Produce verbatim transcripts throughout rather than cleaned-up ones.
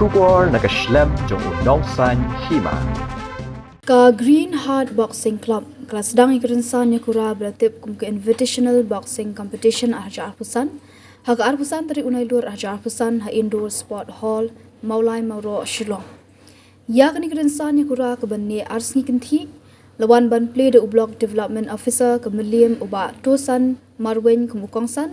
Khubor na ka shlem jong u Nongsaiñ Hima. Ka Green Heart Boxing Club ka la sdang ïa ka rynsan ïakura ba la tip kum ka Invitational Boxing Competition arhajar arphew san ha ka arphew san tarik u Nailur arhajar arphew san ha Indoor Sport Hall, Mawlai Mawroh, Shillong. Ïa kane ka rynsan ïakura kaba neh ar sngi kynthih la wan ban plie da u Block Development Officer ka Mylliem u Bah Tosan Marwein kum u kongsan,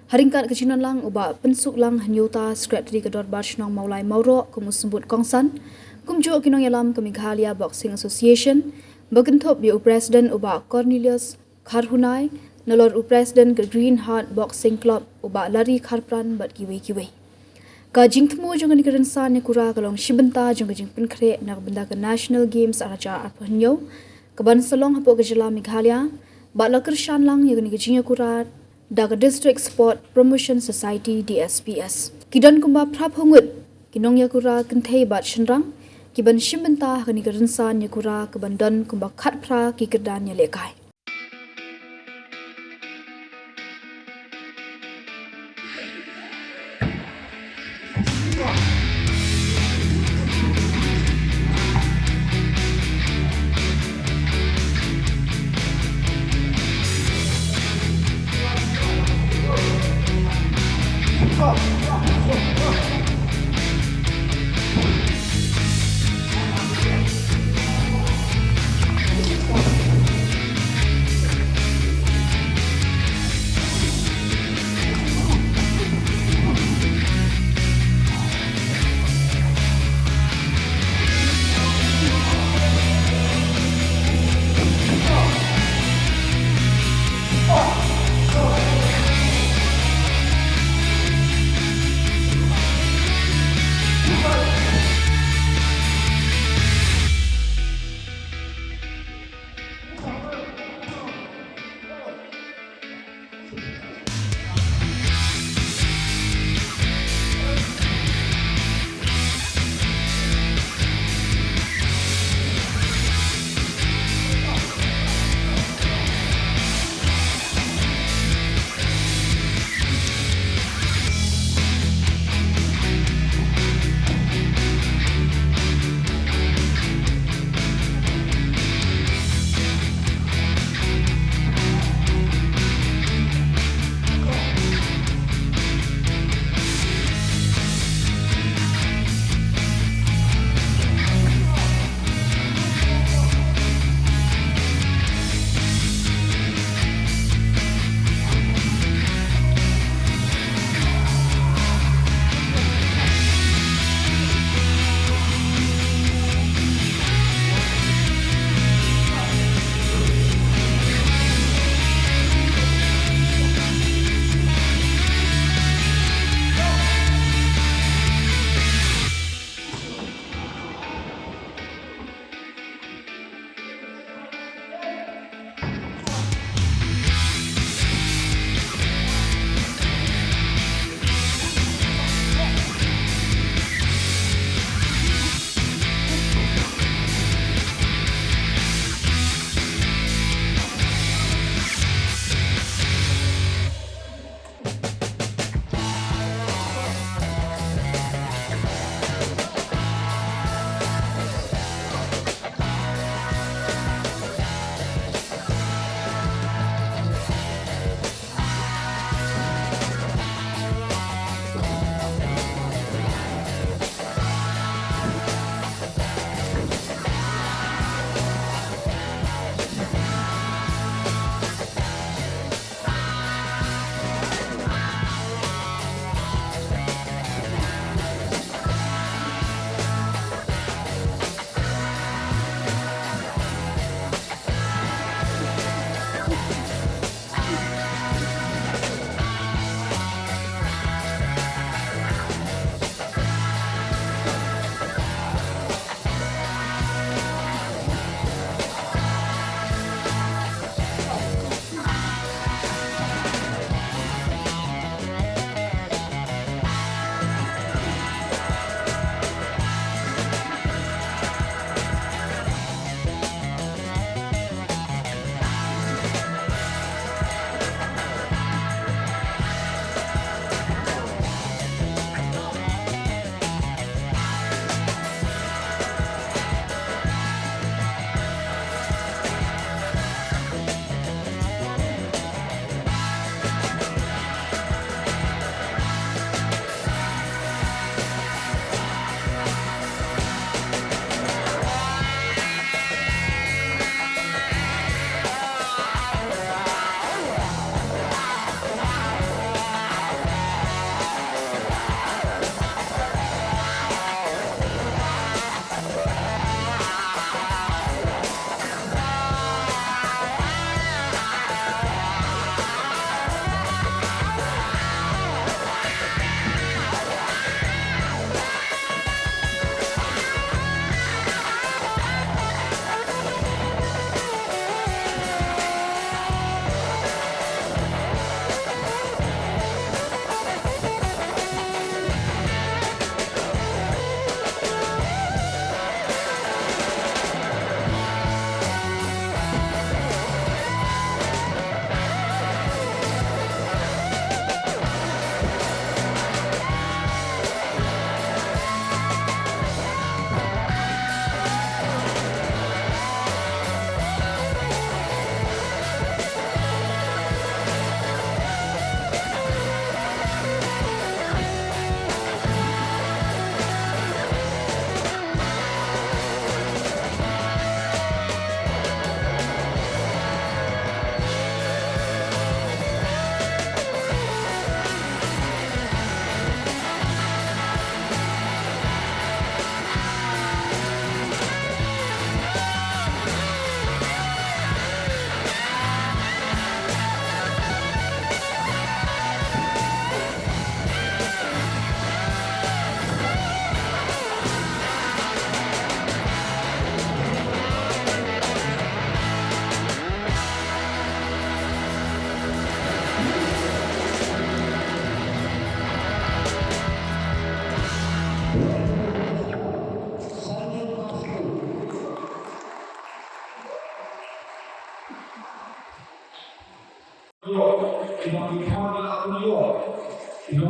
ha ryngkat ka jingdon lang u Bah Pynsuklang Hynñiewta, Secretary ka Dorbar Shnong Mawlai Mawroh kum u symbud kongsan, kumjuh ki nongïalam ka Meghalaya Boxing Association, ba kynthup ïa u President u Bah Cornelius Kharhunai, nalor u President ka Green Heart Boxing Club u Bah Larry Kharpran bad kiwei kiwei. Ka jingthmu jong kane ka rynsan ïakura ka long shi bynta jong ka jingpynkhreh na ka bynta ka National Games arhajar arphew hynñiew, kaban sa long hapoh ka jylla Meghalaya, bad la kyrshan lang ïa kane ka jingïakura da ka District Sport Promotion Society, D S P S. Ki don kumba phraphew ngut ki nongïakura kynthei bad shynrang kiban shim bynta ha kane ka rynsan ïakura kaban don kumba khatphra ki kyrdan ïalehkai.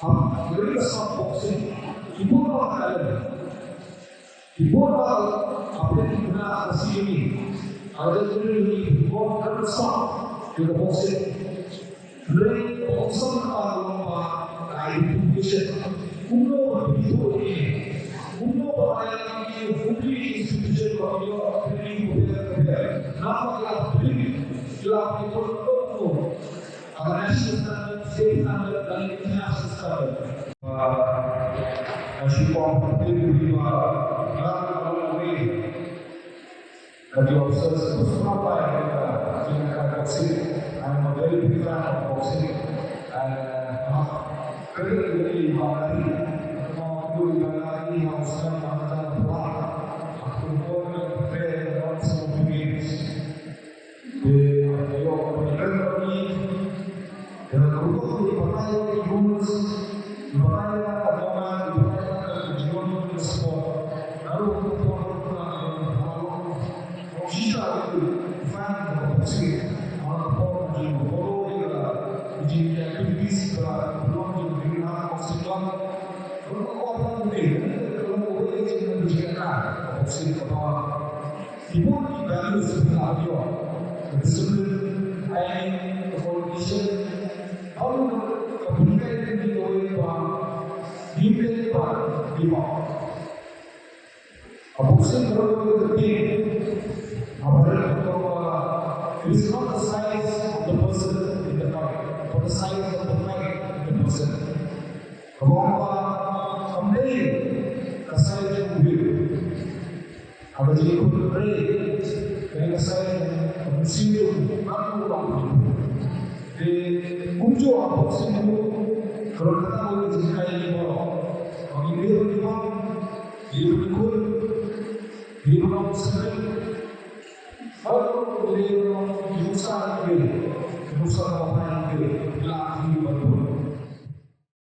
Hap, ngeri ka sport boxing. Ki bun ba ka talent. Ki bun ba ka, apa ki guna ka si ini. Ada tu ni ki bun ka sport. Ki boxing. Ngeri boxing ka long ba ka identification. Kumno ba ki tu ni. Kumno ba ka ni kumpi institution ba ki yo, kumpi kumpi kumpi. Nama ki la kumpi, ki la kumpi kumpi. Our national standard, state standard, and international standard. Uh, as you compete with, uh, not only that you observe, uh, in boxing. I am a very big fan of boxing. And, uh, credit to the Bangladesh. Ki bun ki values ba la ïoh. Ka discipline, ain, ka coordination. Haba ka pynkai ka dei kawei ba, dei ba, dei ba. Ka boxing ka long ka team. Haba ka long ka, it is not the size of the person in the fight, but the size of the fight in the person. Ka long ba, kam dei ka size of the Haba jingïakhun ka brei, ka dei ka sai ka mynsiem jong u, ka long u. Te kumjuh ha boxing ruh, ka long kata ka jinghikai ïa ki baroh. Ba ngi dei ban ïa, dei ban ïakhun, dei ban long sngewbha. Haba ngi dei ban long ki nuksa, ki nuksa kaba bha, ki la ki ban